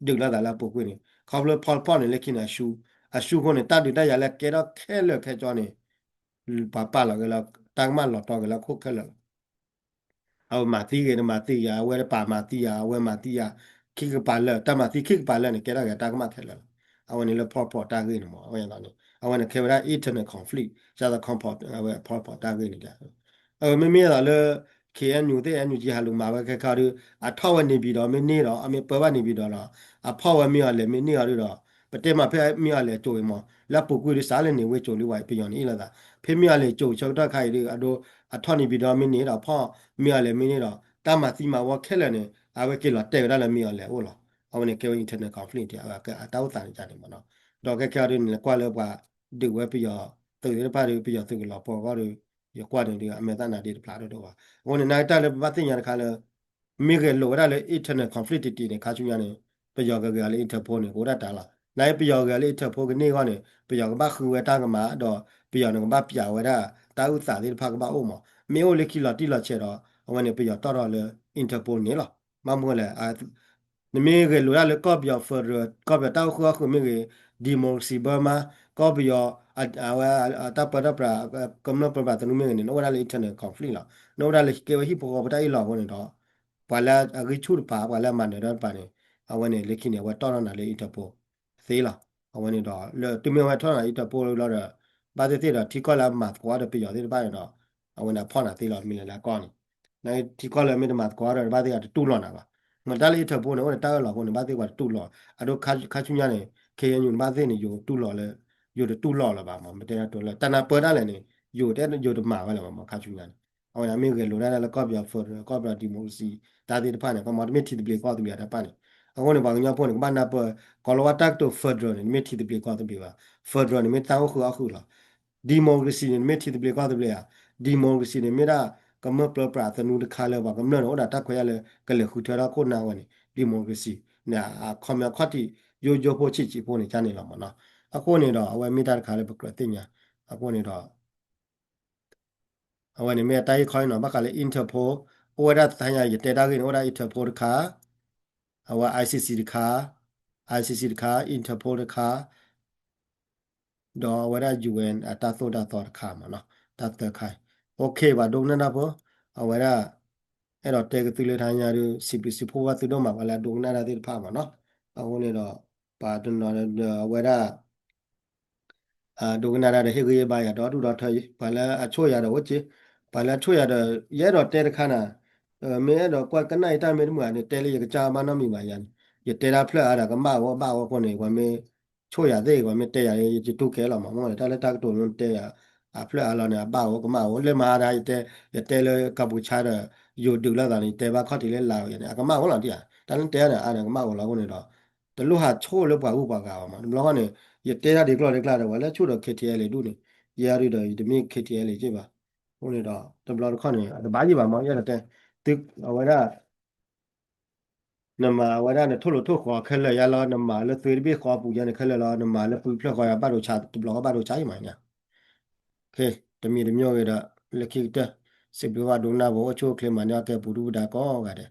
ဒုးလိာ်သးလၢအပူၤကွံာ်န့ၣ် ခီဖျိ Pol Pot န့ၣ် လၢခံန့ၣ် အရှုံး, အရှုံးအဃိန့ၣ် တၢ်ဒုးတၢ်ယၤလၢကဲထီၣ်ခဲလၢာ်ခဲဆ့န့ၣ် ပှၤပာ်လီၤက့ၤလၢ တၢ်ကမၣ်လီၤတီက့ၤလၢခိၣ်ခဲလၢာ်လီၤ. အဝဲမၤသံဂ့ၤ တမၤသံဂ့ၤ အဝဲတပာ်မၤသံယၤ အဝဲမၤသံယၤ ခံကပၤလၢာ် တၢ်မၤသံခံကပၤလၢာ်န့ၣ် ကဲထီၣ်က့ၤတၢ်ကမၣ်ခဲလၢာ်လီၤ. အဝဲန့ၣ်လၢ Pol Pot တၢ်ဂ့ၢ်န့ၣ်မ့ၢ် အဝဲန့ၣ် အဝဲန့ၣ်ခဲဝဲဒၣ် internal conflict ဒ်သိး Pol Pot အဝဲ Pol Pot တၢ်ဂ့ၢ်န့ၣ် မ့မ့ၢ်ဒ်သိးလၢ K N U သ့ၣ် N U G ဟးလူၤမၤဝဲခဲခါဒီး အထီၣ်ဝဲ နေပြည်တော် မ့ၢ်န့ၢ်ဒီး အမ့ၢ်ပၢဘၣ် နေပြည်တော် ဒီး အဖီၣ်ဝဲမ့ၢ်အီၤလဲၣ်မ့ၢ်န့ၢ်အီၤဒီး ပတဲမးဖဲမ့ၢ်အီၤလဲၣ်ကၠိအံၤမး လၢအပူၤကွံာ်ဒီးစးလၢန့ၣ်ဝ့ကၠိလံဝဲ ပယီၤန့ၣ်အ့ၣ်လိာ်သး ဖဲမ့ၢ်အီၤလဲၣ်ကၠိဆၢကတီၢ်ခါအံၤဒီး အဒိ အထီၣ် နေပြည်တော် မ့ၢ်န့ၢ်ဒီး ဖီၣ်မ့ၢ်အီၤလဲၣ်မ့ၢ်န့ၢ်ဒီး တၢ်မၤသံမၤဝီခဲလၢာ်န့ၣ် အဝဲက့ၤလီၤတဲာ်ဝဲဒၣ်လၢမ့ၢ်အီၤလဲၣ်အိၣ်လီၤ. အဝဲန့ၣ်ကဲဝဲ internal conflict အတၢ်အိၣ်သးန့ၣ်န့ၣ်မ့ၢ်နီၤ. ဒီးခဲခဲအံၤဒ်န့ၣ် ကွၢ်လၢပှၤဒုးဝဲပယီၤ သုးသ့ၣ်တဖၣ်ဒီး ပယီၤသုးကလီၤပှီၤအဂီၢ်ဒီး ယကွၢ်န့ၣ်ဒီး အမဲာ်သၣ်နါဒ့တဖျါဒိၣ်ဒိၣ်ဘၣ်. အဃိန့ၣ် နာ်က့တၢ်လၢပဘၣ်သ့ၣ်ညါတခါလၢ မ့ၢ်ဂဲၤလိာ်ဝဲဒၣ်လၢ internal conflict တံၢ်တံၢ်န့ၣ် ခါဆူညါန့ၣ် ပယီၤကဂဲၤအီၤလၢ Interpol န့ၣ် ကအိၣ်ဒၣ်တၢ်လီၤ. နာ်က့ပယီၤဂဲၤလၢ Interpol ကန့ၢ်အဂီၢ်န့ၣ် ပယီၤကဘၣ်ဃုဝဲတၢ်ကမၣ် ဒီးပယီၤန့ၣ်ကဘၣ်ပျးဝဲဒၣ် တၢ်အုၣ်သးသ့ၣ်တဖၣ်ကဘၣ်အိၣ်မး မ့ၢ်အိၣ်လၢခံလီၤတံၢ်လီၤဆဲးဒီး အဝဲန့ၣ် ပယီၤတီၣ်ထီၣ်လၢ Interpol န့ၣ်လီၤ. ဘၣ်မနုၤလဲၣ် နမ့ၢ်ဂဲၤလိာ်ဒၣ်လၢကီၢ်ပယီၤ federal ကီၢ်ပယီၤတၢ်အိၣ်ဃုာ်အီၣ်ဃုာ်မ့ၢ်ဂ့ၤ democracy Burma ကီၢ်ပယီၤ အဝဲ တၢ်ပၢတၢ်ပြး ကမျၢၢ်ပြးပြးသနူမ့ၢ်ဂ့ၤန့ၣ် နအိၣ်ဝဲဒၣ်လၢ internal conflict လီၤ. နအိၣ်ဝဲဒၣ်လၢကဲဝဲဟံၣ်ဖိဃီဖိတၢ်အ့ၣ်လိာ်အဃိန့ၣ်ဒီး ပှၤလၢအဂံၢ်ဆူၣ်တပၤ ပှၤလၢအမၤနၢၤတၢ်တပၤန့ၣ် အဝဲန့ၣ် လၢခံန့ၣ် အဝဲတီၣ်ထီၣ်နၤလၢ Interpol သ့လီၤ. အဝဲန့ၣ်ဒီး လၢတုၤမ့ၢ်အဝဲထီၣ်နၤ Interpol လီၤဒီး ဘၣ်သ့ၣ်သ့ၣ်ဒီး ထံကီၢ်လၢအမၤသကိးဒီးပယီၤသ့ၣ်တဖၣ်န့ၣ်ဒီး အဝဲန့ၣ်အဖီၣ်နၤသ့လီၤ မ့ၢ်လဲၤလၢအကီၢ်န့ၣ် နထံကီၢ်လၢမ့ၢ်တမၤသကိးဒီး ဘၣ်သ့ၣ်အတတူၢ်လိာ်နၤဘၣ်. မ့ၢ်တၢ်လၢ Interpol န့ၣ် အိၣ်ဒီးတၢ်အၢၣ်လီၤအဃိန့ၣ် ဘၣ်သ့ၣ်ပှၤတတူၢ်လိာ် အဒိခါဆူညါန့ၣ် ခ့ယဲၢ်ယူၤန့ၣ် ဘၣ်သ့ၣ်န့ၣ် ယိၤတတူၢ်လိာ်လၢ ယိၤတတူၢ်လိာ်လၢၤဘၣ်မး မ့ၢ်တဲဒၣ်တိလၢ တၢ်နၢ်ပၢၢ်ဒၣ်လဲာ်န့ၣ် ယိၤတဲယိၤတမၤဝဲလၢၤဘၣ်မး ခါဆူညါန့ၣ် အဝဲန့ၣ်မ့ၢ်ဂဲၤလိာ်ဒၣ်လၢကီၢ်ပယီၤ federal ကီၢ်ပယီၤ democracy တၢ်သ့ၣ်တဖၣ်န့ၣ် ကမၤတမ့ၢ်ထံသဘျ့ကီၢ်သဘျ့အတၢ်ပၢ်န့ၣ် အဃိန့ၣ် ပှၤကညီဖိန့ၣ် ကဘၣ်နၢ်ပၢၢ် ကီးလီၤဝါတၢ်ကတိၤ federal န့ၣ် တမ့ၢ်ထံသဘျ့ကီၢ်သဘျ့ဘၣ်. federal န့ၣ်မ့ၢ်တၢ်အိၣ်ဃုာ်အီၣ်ဃုာ်လီၤ. democracy န့ၣ် တမ့ၢ်ထံသဘျ့ကီၢ်သဘျ့ဧါ. democracy န့ၣ် မ့ၢ်ဒၣ်ကမျၢၢ်ပြးပြးသနူတခါလၢ ပှၤကမျၢၢ်န့ၣ် အိၣ်ဒီးတၢ်ခွဲးယာ်လၢ ကလဲၤဃုထၢထီၣ်ခိၣ်နၢ်ဝဲန့ၣ် democracy န့ၣ် အခီပညီခီၣ်ထံး ယိယိဖိဆံးဆံးဖိန့ၣ် ကန့ၣ်လီၤမးနီၤ. အဃိန့ၣ်ဒီး အဝဲမ့ၢ်တၢ်တခါလၢပကြၢးသ့ၣ်ညါ အဃိန့ၣ်ဒီး အဝဲန့ၣ်မ့ၢ်တၢ်ဂ့ၢ်ခီအံၤနီၤ ဘၣ်ဃးလၢ Interpol အိၣ်ဝဲဒၣ်တၢ်ညါ ယတဲတၢ်ဂ့ၢ်န့ၣ် အိၣ်ဝဲဒၣ် Interpol တခါ အဝဲ I C C တခါ I C C တခါ Interpol တခါ ဒီးအဝဲဒၣ် U N အတၢ်သိၣ်တၢ်သီတခါမးနီၤ တၢ်သၢခါအံၤ OK ပှၤဒိကနၣ်တၢ်ဖိ အဝဲဒၣ် အဲၣ်ဒိးတဲက့ၤသုလၢတၢ်ညါဒီး စံးဘျုးစံးဖှိၣ်ဘၣ်သုဒိၣ်မး ပှၤလၢအဒိကနၣ်တၢ်သ့ၣ်တဖၣ်မးနီၤ အဃိန့ၣ်ဒီး ပှၤတနီၤဒီးအဝဲဒၣ် ဒိကနၣ်တၢ်ဒီးဟ့ၣ်ဂံၢ်ဟ့ၣ်ဘါယၤဒီဒူၣ်ဒီထၢအံၤ ပှၤလၢအဆိၣ်ယၤဒီးအိၣ်က့ ပှၤလၢအဆိၣ်ယၤဒီး ယအဲၣ်ဒိးတဲတခါနၤ မ့ၢ်အဲၣ်ဒိးကွၢ်ကနၣ်အံၤတၢ်မ့ၢ်တမုာ်ဧါန့ၣ် တဲလၢယကစၢ်ဘၣ်နီတမံၤဘၣ်ယၤန့ၣ် ယတဲတၢ်ဖျၢၣ်အါဒီးကမၣ်ဝဲဘၣ်ဝဲအဃိန့ၣ် ပှၤမ့ၢ်ဆိၣ်ယၤသ့ၣ် ပှၤမ့ၢ်တဲယၤန့ၣ် ယတူၢ်ကဲလီၤမး မ့ၢ်တၢ်လၢတၢ်ကတိၤမ့ၢ်တဲယၤ အဖျၢၣ်အါလီၤန့ၣ် အဘၣ်ဝဲကမၣ်ဝဲ လၢမဟါဒၣ် ယတဲ ယတဲလၢကၢပူၤဆါဒီး ယိၤဒုးလိာ်သးန့ၣ် ယတဲဘၣ်ခီၣ်ထံးလၢလါဝဲန့ၣ် အကမၣ်ဝဲလီၤဒ်ဧါ တၢ်လၢတဲန့ၣ် အါန့ၣ် ကမၣ်ဝဲလီၤအဃိန့ၣ်ဒီး တလိၣ်ဟးဆိၣ်လၢပှၤဂုၤပှၤဂၤဘၣ်မး တဘျီဃီန့ၣ် ယတဲတၢ်ဒ်ကျီၢ်ဒ်ကျါဒီး ပှၤလၢဆိၣ်ဒီး K T L ဒူၣ်န့ၣ် ယဲဒုးဒီး ယတမ့ၢ် K T L က့ဘၣ်. အဃိန့ၣ်ဒီး တဘျီတခီၣ်န့ၣ် အတဘၣ်ယံၤဘၣ်မး ယအဲၣ်ဒိးတဲ သု အဝဲဒၣ် နမၤဝဲဒၣ်နထိၣ်လိာ်ထိၣ်ဃီခဲလၢာ်ယါလီၤ နမၤလၢသုတဘ့ၣ်ဃီပူၤယါန့ၣ်ခဲလၢာ်လီၤ နမၤလၢပှၤဖျၢၣ်ဃီယါဘၣ်ဒိဆါ တဘျီဃီဘၣ်ဒိဆါယံၤမးညါ တမံၤတမံၤဂ့ၤဒီး လၢခံကတၢၢ် စံးဘျုးဘၣ်ဒိကနၣ်ဖိ အိၣ်ဆူၣ်အိၣ်ချ့မၤန့ၢ်အီၣ်ကဲပူၤဒူၣ်ပဒါကိးဂၤဒဲး